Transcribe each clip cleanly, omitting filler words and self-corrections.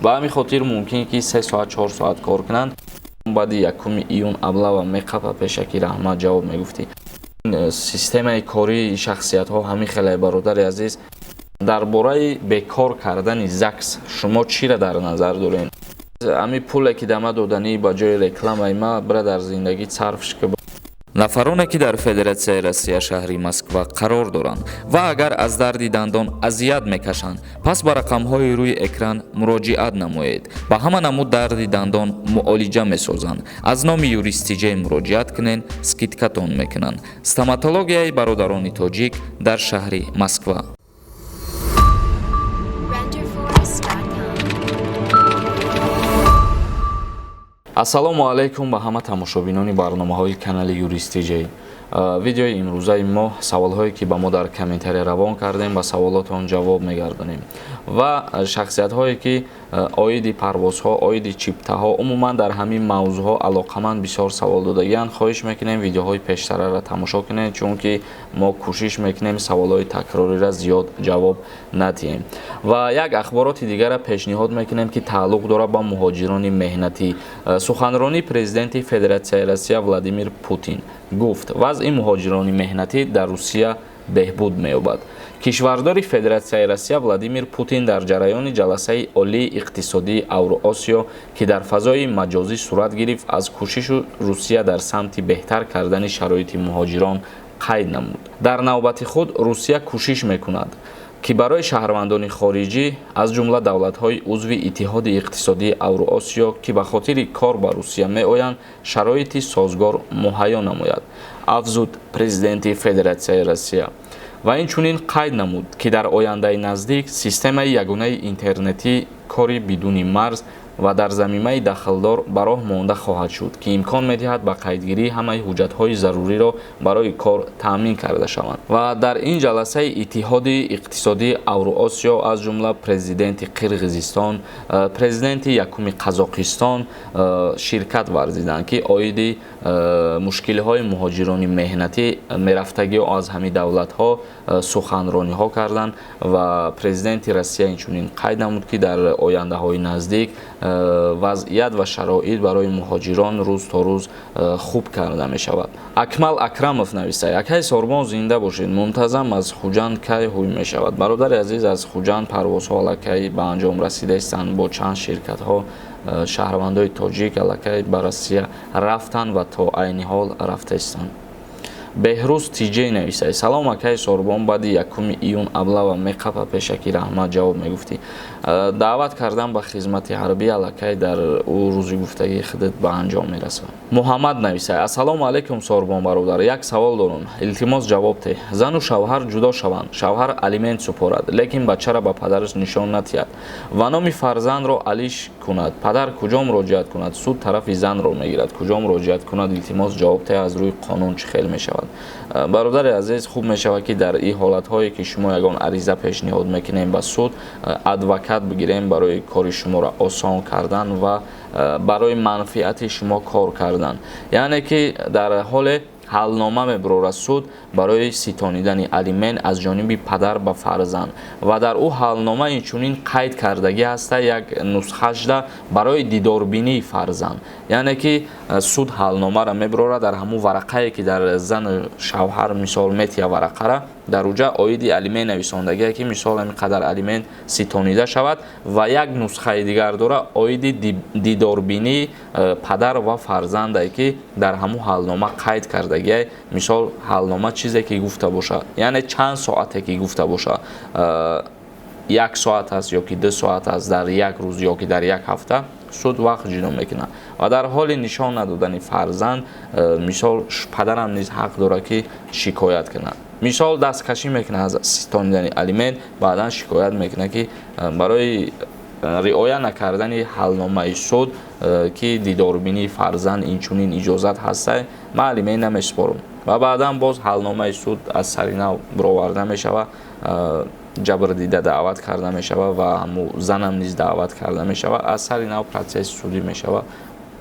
Ба ҳамин хотир мумкин ки 3 соат, 4 соат кор кунанд. Баъди 1 июн облава меқапа. Пешакӣ раҳмат, ҷавоб мегуфтӣ. Системаи кории шахсиятҳо ҳамин хеле. Бародари азиз, дар бораи бекор кардани ЗАГС шумо чиро дар назар доред? Ҳамин пуле ки дама доданӣ, ба ҷои рекламаи ма бира дар зиндагӣ сарфш ки. Нафароне, ки дар Федератсияи Россия, шаҳри Москва қарор доранд ва агар аз дарди дандон азият мекашанд, пас ба рақамҳои рӯи экран муроҷиат намоед. Ба ҳама намуд дарди дандон муолиҷа месозанд. Аз номи Юрист Тиҷей муроҷиат кунед, скидкатон мекунанд. Стоматологияи бародарони тоҷик дар шаҳри Москва. Renderforest.com. Ассалому алайкум ба ҳама тамошобинони барномаҳои канали Юрист Тиҷей. Видеои имрӯзаи мо, саволҳое ки ба мо дар комментария равон кардем, ба саволотон ҷавоб мегардонем ва шахсиятҳое ки оиди парвозҳо, оиди чиптаҳо, умуман дар ҳамин мавзӯъҳо алоқаманд, бисёр савол додагианд. Хоҳиш мекунем, видеоҳои пештараро тамошо кунед, чунки мо кӯшиш мекунем саволҳои такрориро зиёд ҷавоб надиҳем. Ва як ахбороти дигарро пешниҳод мекунем, ки тааллуқ дорад ба муҳоҷирони меҳнатӣ. Суханронии президенти Федератсияи Россия Владимир Путин гуфт, вазъи муҳоҷирони меҳнатӣ дар Русия беҳбуд меёбад. Кишвардори Федератсияи Россия Владимир Путин дар ҷараёни ҷаласаи олии иқтисодии Авроосиё, ки дар фазои маҷозӣ сурат гирифт, аз кӯшишу Русия дар самти беҳтар кардани шароити муҳоҷирон қайд намуд. Дар навбати худ Русия кӯшиш мекунад, ки барои шаҳрвандони хориҷӣ, аз ҷумла давлатҳои узви Иттиҳоди иқтисодии Авроосиё, ки ба хотири кор ба Русия меоянд, шароити созгор муҳайё намояд, афзуд президенти Федератсияи Россия. Ва инчунин қайд намуд, ки дар ояндаи наздик системаи ягонаи интернетӣ «Кори бидуни марз» ва дар замимаи дахлдор ба роҳ монда хоҳад шуд, ки имкон медиҳад ба қайдгирии ҳамаи ҳуҷҷатҳои заруриро барои кор таъмин карда шаванд. Ва дар ин ҷаласаи Иттиҳоди иқтисодии Авроосиё, аз ҷумла президенти Қирғизистон, президенти якуми Қазоқистон ширкат варзиданд, ки оиди мушкилиҳои муҳоҷирони меҳнатӣ, мерафтагиҳо аз ҳамин давлатҳо суханрониҳо карданд. Ва президенти Россия инчунин қайд намуд, ки дар ояндаҳои наздик вазъият ва шароит барои муҳоҷирон рӯз то рӯз хуб карда мешавад. Акмал Акрамов нависад: «Акай Сорбон, зинда бошед, мунтазам аз Хуҷанд кай ҳуй мешавад?» Бародари азиз, аз Хуҷанд парвозҳо аллакай ба анҷом расида истанд. Бо чанд ширкатҳо шаҳрвандои тоҷик аллакай ба Россия рафтанд ва то айни ҳол рафта истанд. Беҳрӯз Тиҷей нависад: «Салом, акай Сорбон, баъди 1 июн облава меқапа. Пешакӣ раҳмат, ҷавоб мегуфтӣ». Даъват кардан ба хизмати ҳарбӣ аллакай дар ӯ рӯзи гуфтагии худат ба анҷом мерасад. Муҳаммад нависад: «Ассалому алайкум, Сорбон бародар, як савол дорам, илтимос, ҷавоб теҳ. Зану шавҳар ҷудо шаванд, шавҳар алимент супорад, лекин бачаро ба падараш нишон надиҳад ва номи фарзандро алиш кунад, падар куҷо муроҷиат кунад? Суд тарафи занро мегирад, куҷо муроҷиат кунад? Илтимос, ҷавоб теҳ, аз рӯи қонун чӣ хел мешавад?» Бародари азиз, хуб мешавад, ки дар ин ҳолатҳое ки шумо ягон ариза пешниҳод мекунем ба суд, адвокат бигирем барои кори шуморо осон кардан ва барои манфиати шумо кор кардан. Яъне ки дар ҳоле ҳалнома мебурорад суд барои ситонидани алимент аз ҷониби падар ба фарзанд ва дар ӯ ҳалнома инчунин қайд кардагӣ ҳаста як нусхашда барои дидорбинии фарзанд. Яъне ки суд ҳалномаро мебурорад, дар ҳамун варақае ки дар зану шавҳар мисол метия, варақара дар уҷа оиди алимент нависондагие, ки мисол ҳамин қадар алимент ситонида шавад, ва як нусхаи дигар дора оиди дидорбинии падар ва фарзандае, ки дар ҳамун ҳалнома қайд кардагие. Мисол, ҳалнома чизе ки гуфта бошад, яъне чанд соате ки гуфта бошад, як соат аст ё ки 2 соат аст дар як рӯз ё ки дар як ҳафта, суд вақт ҷудо мекунад. Ва дар ҳоли нишон надодани фарзанд, мисол, падарам низ ҳақ дорад, ки шикоят кунад. Мисол, дасткашӣ мекунад аз ситонидани алимент, баъдан шикоят мекунад, ки барои риоя накардани ҳалномаи суд, ки дидорбинии фарзанд инчунин иҷозат ҳаста, ман алимент намесупорам. Ва баъдан боз ҳалномаи суд аз сари нав бароварда мешавад, ҷабрдида даъват карда мешавад ва ҳамун занам низ даъват карда мешавад, аз сари нав процесси судӣ мешавад,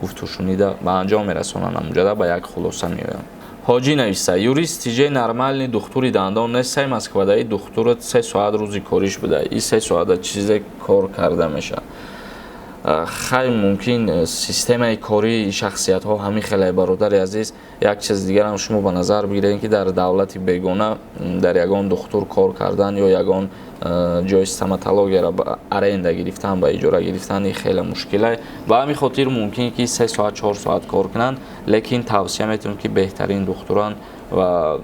гуфтушунида ба анҷом мерасонанд, ҳамунҷода ба як хулоса меоянд. Ҳоҷӣ нависта: «Юрист Тиҷей, нормальный духтури дандон нестай Москвадаи? Духтурат 3 соат рӯзи кориш буда, и 3 соата чизе кор карда мешавад?» Хай, мумкин системаи кории шахсиятҳо ҳамин хеле. Бародари азиз, як чиз дигарам шумо ба назар бигиред, ки дар давлати бегона дар ягон духтур кор кардан ё ягон ҷои стоматологияро ба аренда гирифтан, ба иҷора гирифтан хеле мушкиле. Ба ҳамин хотир мумкин ки 3 соат, 4 соат кор кунанд, лекин тавсия метавонем, ки беҳтарин духтуранд ва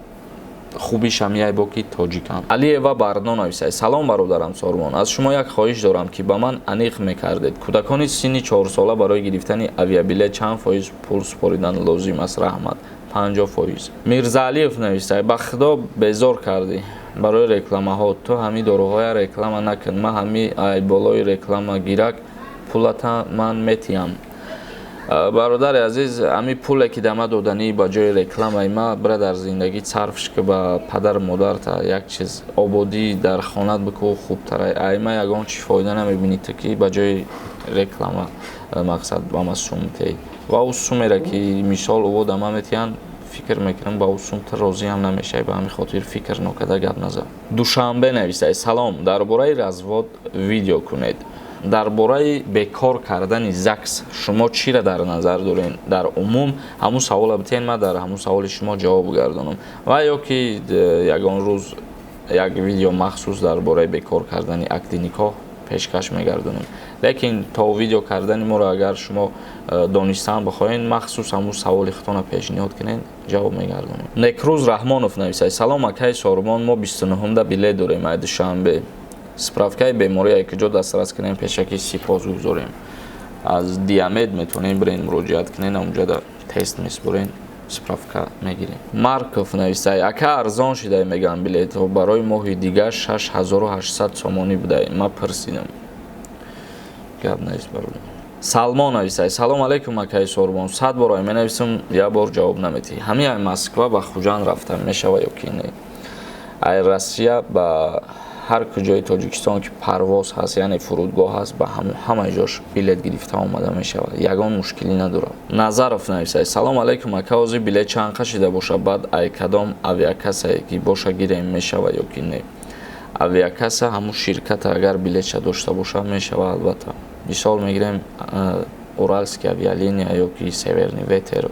хубиш ҳамияй бо ки тоҷиканд. Алиева Барно нависад: «Салом, бародарам Сормон, аз шумо як хоҳиш дорам, ки ба ман аниқ мекардед, кӯдакони синни 4сола барои гирифтани авиабилет чанд фоиз пул супоридан лозим аст? Раҳмат». 50%. Мирзаалиев нависад: «Ба худо, безор кардӣ барои рекламаҳо. Ту ҳамин доруҳоя реклама накун, ман ҳами ай болои реклама гирак пулата ман метиҳам». Бародари азиз, ҳамин пуле ки дама доданӣ ба ҷои рекламаи ма, бира дар зиндагӣ сарфш ки, ба падару модарта як чиз ободӣ дар хонат бикӯ, хубтара. Ай ма ягон чӣ фоида намебинӣ ту, ки ба ҷои реклама мақсад ба ма сум метиҳӣ. Ва ӯ сумере ки мисол ӯ дама метиҳанд, фикр мекунам, ба ӯ сум ту розиам намешавӣ. Ба ҳамин хотир фикр нокарда гап назан. Душанбе нависай: «Салом, дар бораи развод видео кунед. Дар бораи бекор кардани ЗАГС шумо чиро дар назар доред?» Дар умум ҳамун савола битен, ман дар ҳамун саволи шумо ҷавоб гардонам ва ё ки ягон рӯз як видео махсус дар бораи бекор кардани акди никоҳ пешкаш мегардонем. Лекин то видео кардани моро агар шумо донистан бихоҳед, махсус ҳамун саволи худтонро пешниҳод кунед, ҷавоб мегардонем. Некрӯз Раҳмонов нависад: «Салом, акаи Сормон, мо 29-да билет дорем ай Душанбе, справкаи беморӣ ай куҷо дастрас кунем? Пешакӣ сипос гузорем». Аз Диамед метавонем бирен муроҷиат кунен, онҷода тест месупорен, справка мегирем. Марков нависай: «Ака, арзон шидай мегӯям, билетҳо барои моҳи дигар 6800 сомонӣ будай, ман пурсидам». Гап нест, бародар. Салмон нависай: «Салом алейкум, акаи Сорбон, 100 бор ай менависам, як бор ҷавоб наметиҳӣ. Ҳамин ай Москва ба Хуҷанд рафтам мешава ё ки не?» Ай Россия ба ҳар куҷои Тоҷикистон ки парвоз ҳаст, яъне фурудгоҳ ҳаст, ба ҳамаи ҷош билет гирифта омада мешавад, ягон мушкилӣ надорад. Назаров нависад: «Салом алейкум, ака, ҳозир билет чанд қашида боша? Баъд ай кадом авиакассае ки боша гирем мешава ё ки не?» Авиакасса ҳамун ширката, агар билетша дошта боша, мешава албатта. Мисол мегирем, Уральский авиалиния ё ки Северный ветер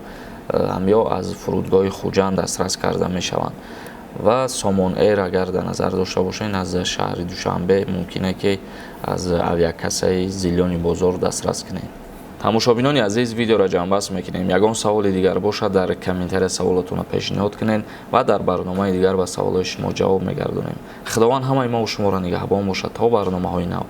ҳамё аз фурудгоҳи Хуҷанд дастрас карда мешаванд ва Сомон Эйр агар дар назар дошта бошед, аз шаҳри Душанбе мумкине ки аз авиакассаи Зелёный бозор дастрас кунед. Тамошобинони азиз, видеоро ҷамъбаст мекунем. Ягон саволи дигар бошад, дар комментария саволотонро пешниҳод кунед ва дар барномаи дигар ба саволҳои шумо ҷавоб мегардонем. Худованд ҳамаи мову шуморо нигаҳбон бошад то барномаҳои нав.